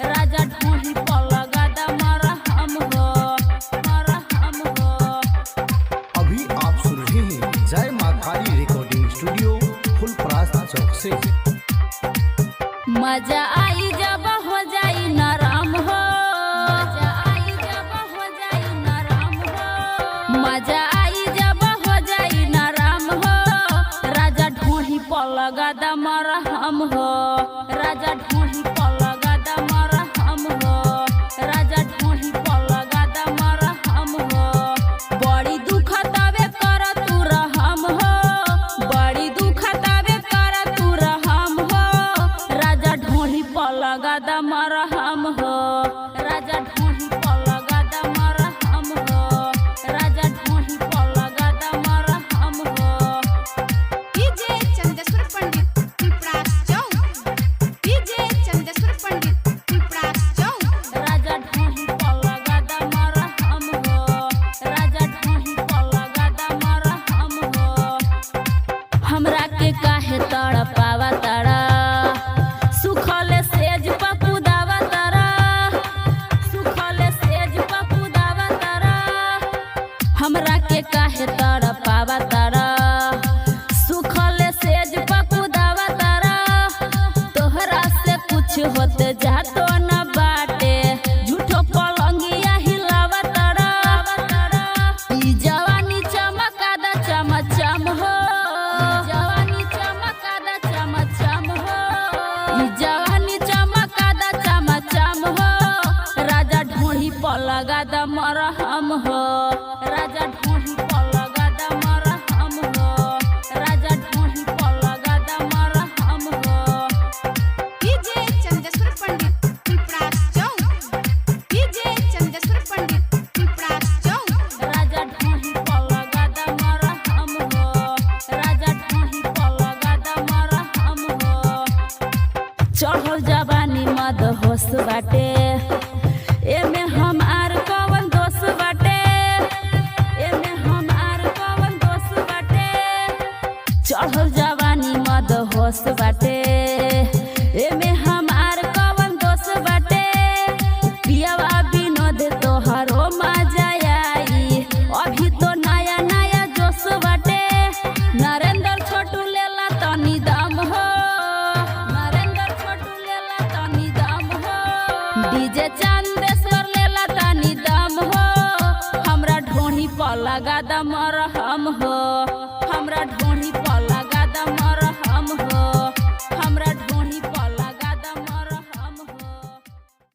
राजा ढोही पर लगा दा मरहम हो, मरहम हो। अभी आप सुन रहे हैं जय माँ काली रिकॉर्डिंग स्टूडियो फुलपरास चौक से। मजा आई जब हो जाई नरम हो, मजा आई जब हो जाई नरम हो, मजा आई जब हो जाई नरम हो। राजा ढोही पर लगा दा मरहम हो, राजा ढोही पर लगा दा मरहम हो, राजा ढोही पर लगा दा मरहम हो। बड़ी दुख तबे कर तू रहम हो, बड़ी दुख तबे कर तू रहम हो। राजा ढोही पर लगा दा मरहम हो, राजा ढोही पर लगा दा मरहम हो, राजा ढोही पर लगा दा मरहम हो। डीजे चंदेश्वर पंडित, पिपरास चौक। डीजे चंदेश्वर पंडित, पिपरास चौक। राजा ढोही पर लगा दा मरहम हो, राजा ढोही पर लगा दा मरहम हो। हमरा के काहे तड़पावा तारा, सुखल सेज पकुदावा तारा, सुखल सेज पकुदावा तारा। हमरा के काहे तड़पावा तारा, सुखल सेज पकुदावा तारा। तोहरा से कुछ होते जातो न बाटे, झूठो पलंगिया हिलावा तारा। ई जवानी चमकादा चमचम हो, जवानी चमकादा चमचम हो, ई जवानी चमकादा चमचम हो। राजा ढोही पर लगा दा मरहम हो, राजा ढोही पर लगा दा मरहम हो, राजा ढोही पर लगा दा मरहम हो। डीजे चंदेश्वर पंडित, पिपरास चौक। डीजे चंदेश्वर पंडित, पिपरास चौक। राजा ढोही पर लगा दा मरहम हो, राजा ढोही पर लगा दा मरहम हो। चढ़ल जवानी मद होश बाटे, एमे हमार कवन दोष बाटे, एमे हमार कवन दोष बाटे। चढ़ल जवानी मद होश बाटे, एमे हमार कवन दोष बाटे। पियावा विनोद तोहरो मजा आई, अभी तो नया नया जोश बाटे। नरेंद्र छोटू लेला तनी दम हो, नरेंद्र छोटू लेला तनी दम हो, डीजे चंदेश्वर लेला तनी दम हो। हमरा ढोही पर लगा दा मरहम।